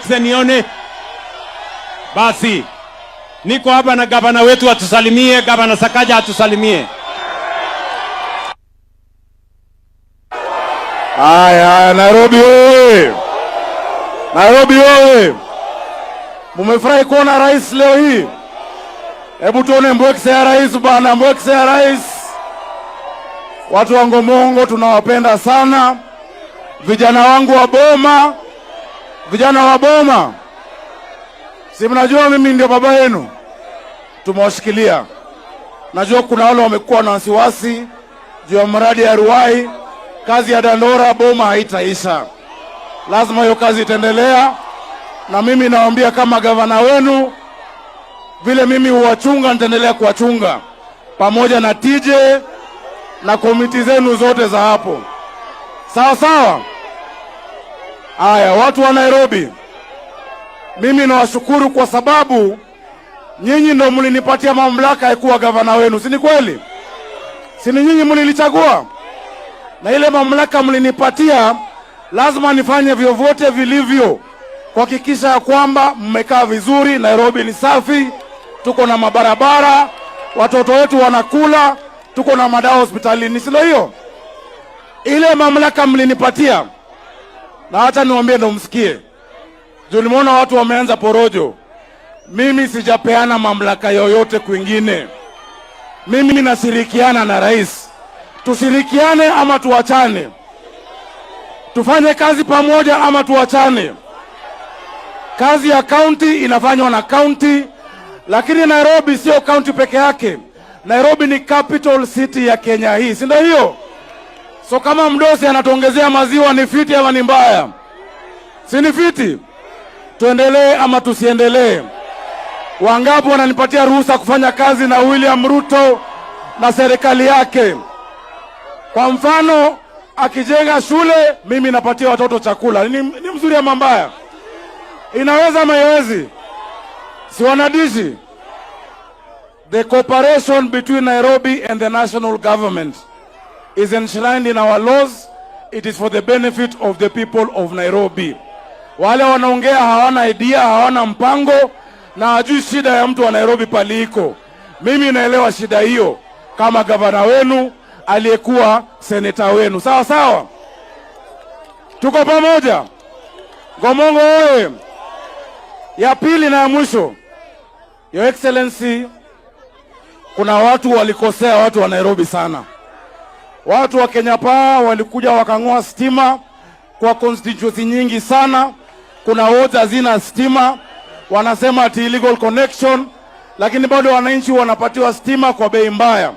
Mbwekse nione. Basi niko hapa na gavana wetu atusalimie, Gavana Sakaja atusalimie. Haya, haya, Nairobi oye! Nairobi oye! Mumefurahi kuona rais leo hii? Hebu tuone mbwekse ya rais bana, mbwekse ya rais. Watu wa Ngomongo tunawapenda sana, vijana wangu wa Boma, vijana wa Boma, si mnajua mimi ndio baba yenu, tumewashikilia. Najua kuna wale wamekuwa na wasiwasi juu ya mradi ya Ruai. Kazi ya Dandora Boma haitaisha, lazima hiyo kazi itaendelea, na mimi nawaambia kama gavana wenu, vile mimi huwachunga, nitaendelea kuwachunga pamoja na TJ na komiti zenu zote za hapo, sawa sawa. Haya, watu wa Nairobi, mimi nawashukuru kwa sababu nyinyi ndo mlinipatia mamlaka ya kuwa gavana wenu, si ni kweli? Si ni nyinyi mlinichagua? Na ile mamlaka mlinipatia, lazima nifanye vyovyote vilivyo kuhakikisha ya kwamba mmekaa vizuri, Nairobi ni safi, tuko na mabarabara, watoto wetu wanakula, tuko na madawa hospitalini, si ndio hiyo? Ile mamlaka mlinipatia, na hata niwaambie ndo msikie, juu nimeona watu wameanza porojo. Mimi sijapeana mamlaka yoyote kwingine. Mimi nashirikiana na rais. Tushirikiane ama tuachane? Tufanye kazi pamoja ama tuachane? Kazi ya county inafanywa na county, lakini Nairobi sio county peke yake. Nairobi ni capital city ya Kenya hii, si ndio hiyo? So kama mdosi anatuongezea maziwa ni fiti ama ni mbaya? Si ni fiti? Tuendelee ama tusiendelee? Wangapi wananipatia ruhusa kufanya kazi na William Ruto na serikali yake? Kwa mfano, akijenga shule, mimi napatia watoto chakula. Ni mzuri ama mbaya? Inaweza ama haiwezi? Si wanadishi? The cooperation between Nairobi and the national government is enshrined in our laws. It is for the benefit of the people of Nairobi. Wale wanaongea hawana idea, hawana mpango na hajui shida ya mtu wa Nairobi paliko. Mimi naelewa shida hiyo kama gavana wenu aliyekuwa seneta wenu. Sawa sawa, tuko pamoja. Ngomongo oye! Ya pili na ya mwisho, Your Excellency, kuna watu walikosea watu wa Nairobi sana. Watu wa Kenya Power walikuja wakang'oa stima kwa constituency nyingi sana. Kuna wards hazina stima, wanasema ati illegal connection, lakini bado wananchi wanapatiwa stima kwa bei mbaya.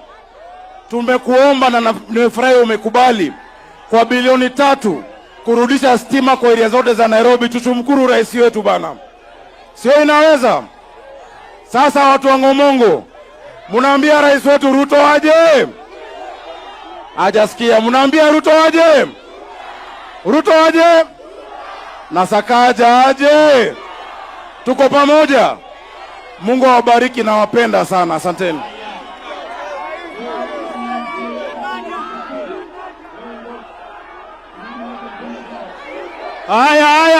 Tumekuomba na nimefurahi umekubali kwa bilioni 3 kurudisha stima kwa area zote za Nairobi. Tushukuru rais wetu bana, sio inaweza? Sasa watu wa Ngomongo, munaambia rais wetu Ruto aje? Hajasikia. Munaambia Ruto aje? Ruto aje? Na Sakaja aje? Tuko pamoja. Mungu awabariki nawapenda sana, asanteni. Haya, haya.